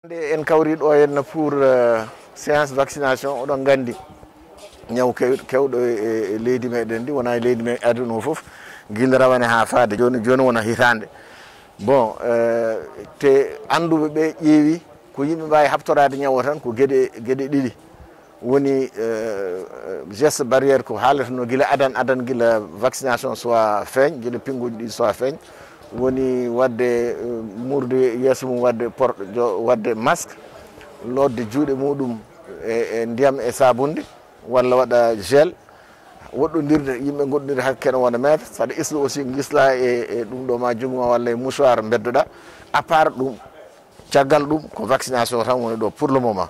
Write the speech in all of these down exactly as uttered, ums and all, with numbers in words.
Nde en kawri ɗo henna pour, euh, séance vaccination, oɗon nganndi ñaw kew-, kewɗo e, e leydi meɗen ndi, wona e leydi men, aduna o fof, gila rawane haa faade jooni, jooni wona hitaande. Bon, euh, te annduɓe ɓe ƴeewi ko yimɓe mbaawi habtoraade ñaw o tan ko geɗe, geɗe ɗiɗi. Woni, euh, geste barrière ko haalatnoo gila adan, adan gila vaccination soit feeñ, gila pinnguuji ɗi soit feeñ. Woni waɗde, euh, muurde yeeso mum, waɗde por-, jo-, waɗde masque, lootde juuɗe muɗum e, e ndiyam e saabunde, walla waɗa gel, woɗɗondirde, yimɓe ngoɗɗondira hakke no wona mètre, saɗa isla aussi gisla e, e ɗum ɗo ma junngo ma walla e mouchoir mbeddoɗa. À part ɗum, caggal ɗum ko vaccination tan woni ɗo pour le moment.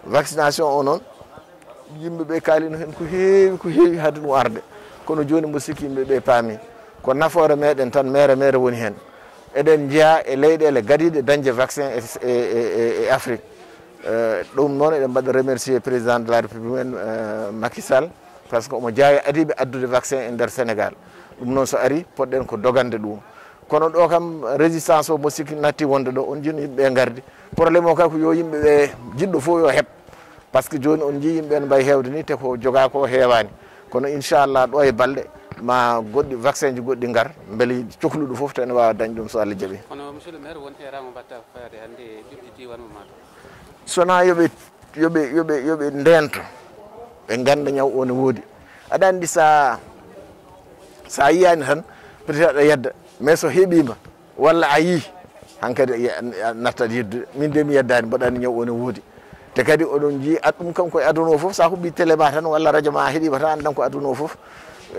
Vaccination o noon, yimɓe ɓe kaalino heen ko heewi, ko heewi hade ɗum arde. Kono jooni mbo sikki yimɓe ɓe paami. Ko nafoore meɗen tan, mere mere woni heen. Eɗen njeya e leyɗeele gadiiɗe dañde vaccin e, e, e, e Afrique. Euh, ɗum noon eɗen mbaɗa remercier président de la République men, euh, Macky Sall, parce que omo jeyaa e adiiɓe addude vaccin e nder Sénégal. Ɗum noon so ari, poɗɗen ko dogande ɗum. Kono ɗo kam, résistance o mo sikki natti wonde ɗo, on jin yimɓe ɓe ngardi. Problème o kay ko yo yimɓe ɓe jiɗɗo fof yo heɓ. Par ce que jooni on njii yimɓe ene mbayi heewde ni, te ko jogaa ko heewaani. Kono inchallah ɗo e balɗe ma goɗɗi vaccin ji goɗɗi ngar, mbele cohluɗo fof to ene waawa dañ ɗum so Allah jaɓi. Kono monsieur le maire, won eeraango mbaɗta faade hannde e ɓiɓɓe diiwaan mo Matam? Sona yoɓe, yoɓe, yoɓe, yoɓe ndeento, ɓe ngannda ñaw o ne woodi. Aɗa anndi sa, sa yiyaani tan, peut-être aɗa yedda, mais so heɓiima, walla a yii, hankadi a nattat yeddude. Min de mi yeddaani, mboɗo anndi ñaw o ne woodi. Te kadi oɗon njii, ad-, ɗum kam koye aduna o fof, sa huɓɓi télé ma tan walla radio ma a heɗiima tan, anndan ko aduna o fof.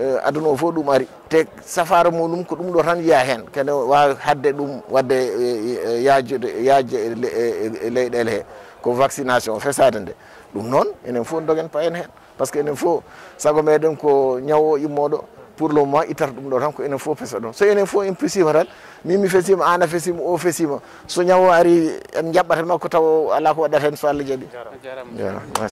Eh, aduna o fof ɗum ari. Te safaara muɗum ko ɗum ɗo tan yiya heen. Kene waawi hadde ɗum waɗde, eh, eh, yaajude, yaajde e le-, e, e, e leyɗeele he. Ko vaccination fesaade nde. Ɗum noon, enen fof dogen payen heen. Par ce que enen fof, sago meɗen ko ñaw o immooɗo, pour le moment, ittata ɗum ɗo tan, ko enen fof pesa ɗum. So enen fof en pesiima tan, min mi fesiima, aan a fesiima, o fesiima. So ñaw o ari, en jaɓɓat e makko taw alaa ko waɗata heen so Allah jaɓi. A jaaraama. Jaaraama.